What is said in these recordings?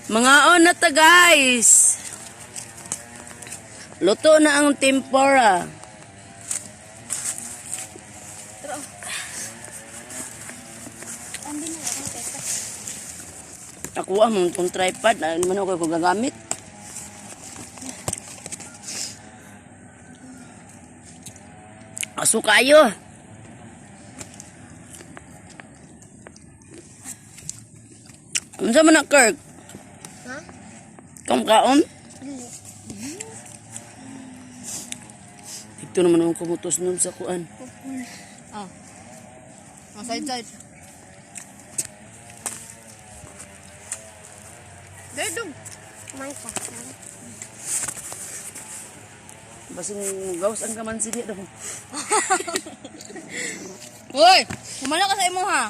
Mga on na ta, guys. Luto na ang tempura. Ako ah, mo itong tripod. Ano man ako gagamit. Aso kayo. Unsa man na, Kirk? Ha? Kam kaon? Dili. Ito naman ang kumutos nun sa kuan. Ah. Ah, side side. Dahil dong. Kumain ka. Basing gawas ang kamansi di daw. Uy! Kumala ka sa imo ha.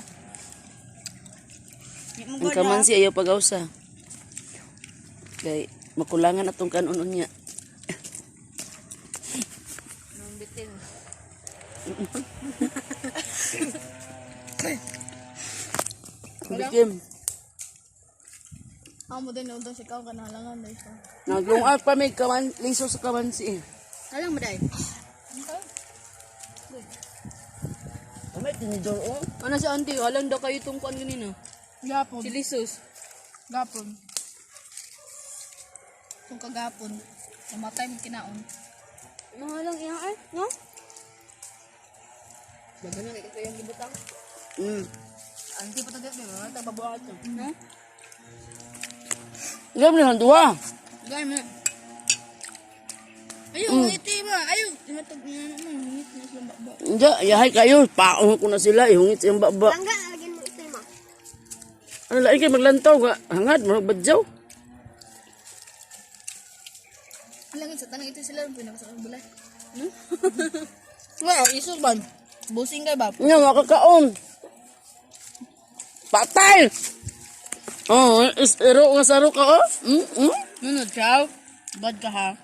Di mo Ang gana. kamansi ayaw pagawsa. Kay makulangan atong kanon niya. Nung bitin. Bikim. Ako mo din nung si ikaw kanalangan dahil siya. Naglungag pa may kaman liso sa kamansi. Alang mo dahil. Kamay tinidor oh. Ano si auntie? Alam daw kayo itong kuan ganina. Gapon. Si Lisos. Gapon. Kung kagapon, namatay mo kinaon. Mga lang iyang ay, no? Baga na ito yung gibutang. Auntie pa tayo, mga tababuhat to. No? Gam ni duha. Gay mo. Ayaw, ngiti ba? Ayaw, hatag nga naman, ngiti na silang baba. Hindi, yahay kayo. Paong ko na sila. Ihungit siyang baba. Langga, lagyan mo ito mo. Ano lain kayo maglantaw? Nga, hangad, murag badyaw. Alangin sa tanang ito sila pinaka sa bulay. Wala, isos ba? Busing kay ba? Nga, makakaon. Patay! Oh, is ero nga saro ka oh. Nunod, ciao. Bad ka ha.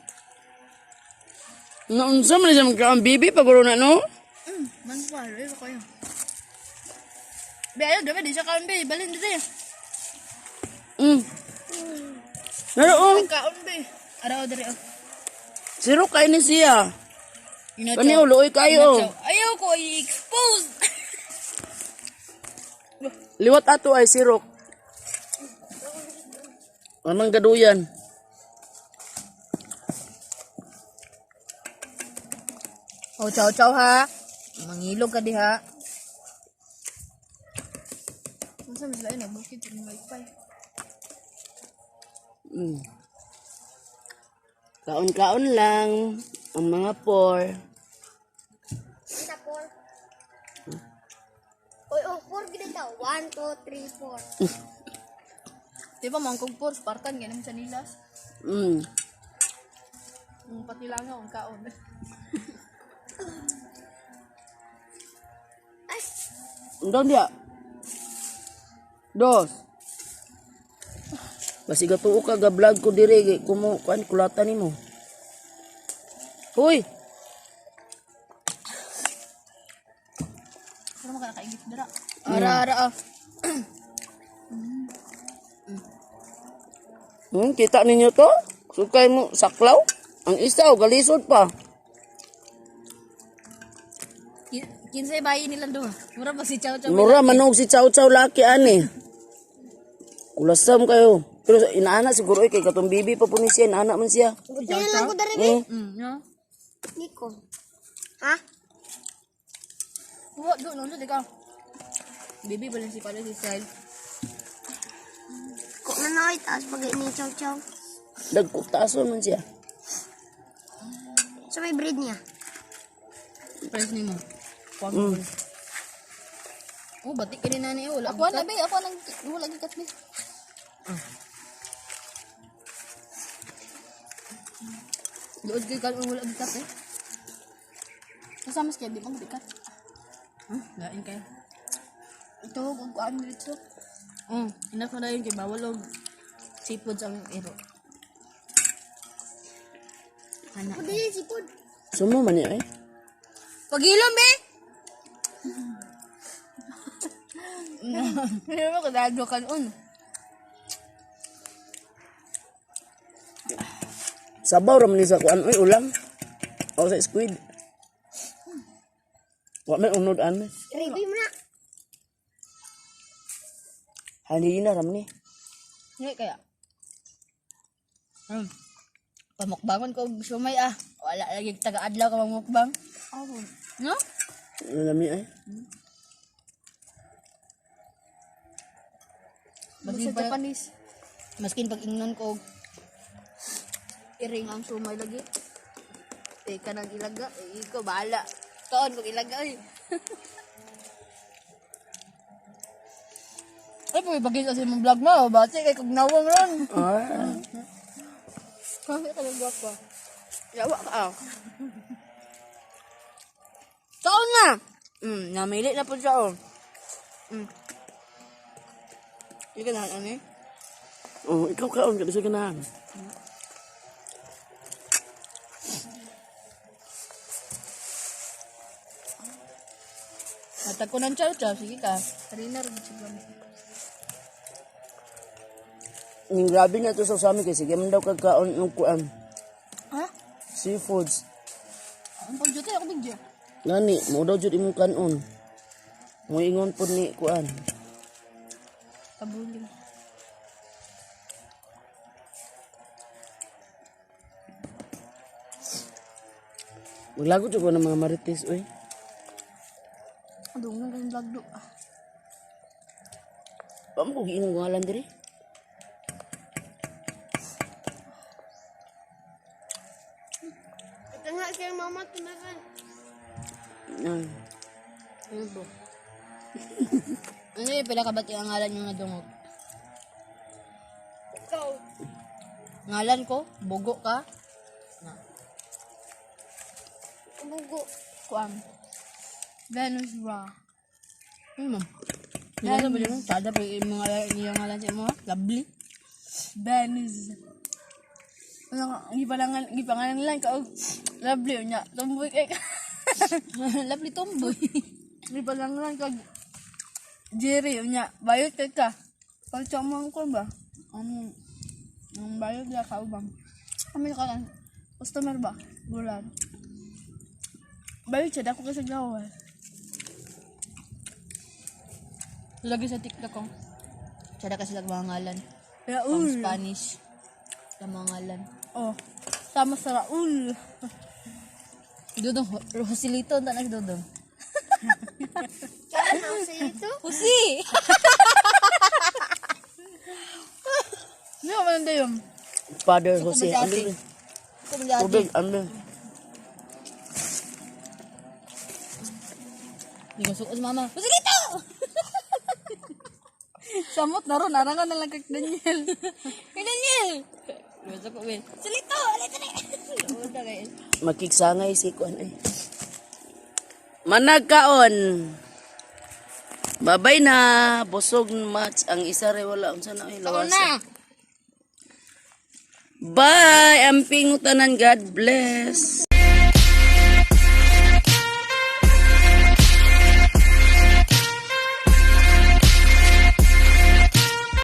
Naunsa man siya magkaon bibi paguro na no? Man pa, ro kayo. Be, ayo gabi di siya kaon be, balin dito. Naro oh, Kaon be. Araw diri oh. siro kay ni siya. Ingat, Kani ciao. uloy kayo. Ciao. Ayaw ko i-expose. Liwat ato ay sirok. Anong gaduyan? Oh, ciao ciao ha. Mangilog ka diha. Unsa man sila ay nagbukid ng wifi. Kaon-kaon lang ang mga por. Isa, four. Uy, oh, four gid ito. One, two, three, four. Di ba mangkog por Spartan ganun sa nilas. Ang patilangaw ang kaon. Ay, Undang dia. Dos. Basi gatuo ka ga vlog ko dire kay kumo kuan kulatan nimo. Hoy, Pero maka nakaigit dira. Ara ara ah. Kita ninyo to? Sukay mo saklaw? Ang isa o galisod pa. Kinsay bayi nilang duha. Mura ba si Chow Chow? Mura manog si Chow Chow laki ani. Kulasam kayo. Pero inaana siguro eh, kay katong bibi pa po ni siya, inaana man siya. Buti na lang ko dari be. No? Nico. Ha? Wa do no di ka. Bibi balin si pala si Sel. Ko na na taas pag ni Chow Chow. Dagkutason man siya. Sa may breed niya. Press nimo. Oh, batik ka din na niya. Wala. Ako na be, ako nang wala gikat be. Luod kay kan wala gikat eh. Kasama sa di mo gikat. Huh? Lain kayo. Ito og kuan dito. Oh, enough na dayon kay bawal og seafoods ang ero. Ana. Pwede sipod. Sumo man niya eh. Pagilom be. Pero mo kadado kanon. Sabaw ra man ni sa kuan oy ulam. O sa squid. Wa may unod ani. Review mo na. Halina ra man ni. Hindi kaya. Pamukbangon ko og sumay ah. Wala lagi taga-adlaw ka mamukbang. Ako. No? Ano lami ay. Maskin Sa pa, Japanese. maskin pag ingnon ko og Iring ang sumay lagi. Eh, kanang ilaga. Eh, ikaw, bahala. Kaon kong ilaga, eh. Ay, pwede bagay sa imong vlog mo. Bati kay kog nawong ron. Ah. Kasi ka lang pa. Yawa ka, ah. Kaon na. Namili na po siya oh. Hindi ka na, ano eh? Oh, ikaw kaon ka sa ganahan. Matag ko ng chow-chow. Sige ka. Kanina rin siya gamit. Ning grabe na to sa sami kay sige man daw kag kaon og kuan. Ha? Seafoods. Ang pagjuti ako bigya. Gani, mo daw jud imong kanon. Moingon pud ni kuan. Kabuling. Maglagot jud ko ng mga marites oy. Adungan ka ng vlog do. Ah. Pa mo ko giingong ngalan diri. Ito nga siya mama tumakan. Ay. Ano ba? Ano yung pila ka ba't yung ngalan yung nadungog? Ikaw. Ngalan ko? Bugo ka? Bugo. Kuan. Venus bra. Ano ma'am? Nasa ba yun? Sada pa yung mga yung ngalan sa imo? ha? Lovely. Venus. Ano ka, gipalangan, gipangalan lang ka og lovely unya. Tumboy kay ka. Lovely tomboy. Gipalangan kag Jerry unya. Bayot kay ka. Pagtsa mo ang kuan ba? Ano? Ang bayot ya ka ubang. Kami ka lang. Customer ba? Bulan. Bayot siya, dako ka sa gawa. Lagi sa TikTok ko. Sada kasi lang mga ngalan. Pang Raul. Spanish. Ang mga ngalan. Oh. Sama sa Raul. Dudong, Joselito, ang tanak Dudong. Kaya na sa ito. Pusi! Hindi ko man yun. Father Jose. Suko Ano? Kumdati. Tubig, ano? Hindi ko suko sa mama. Joselito! Samot na ron, arangan na lang kay Daniel. Kay Daniel! Gusto ko, eh. Joselito! Alito na! Uta kayo. Makiksangay si kuan ay. Managkaon. Babay na, busog match ang isa re wala unsa na ay lawas. Na! Bye, amping tanan. God bless.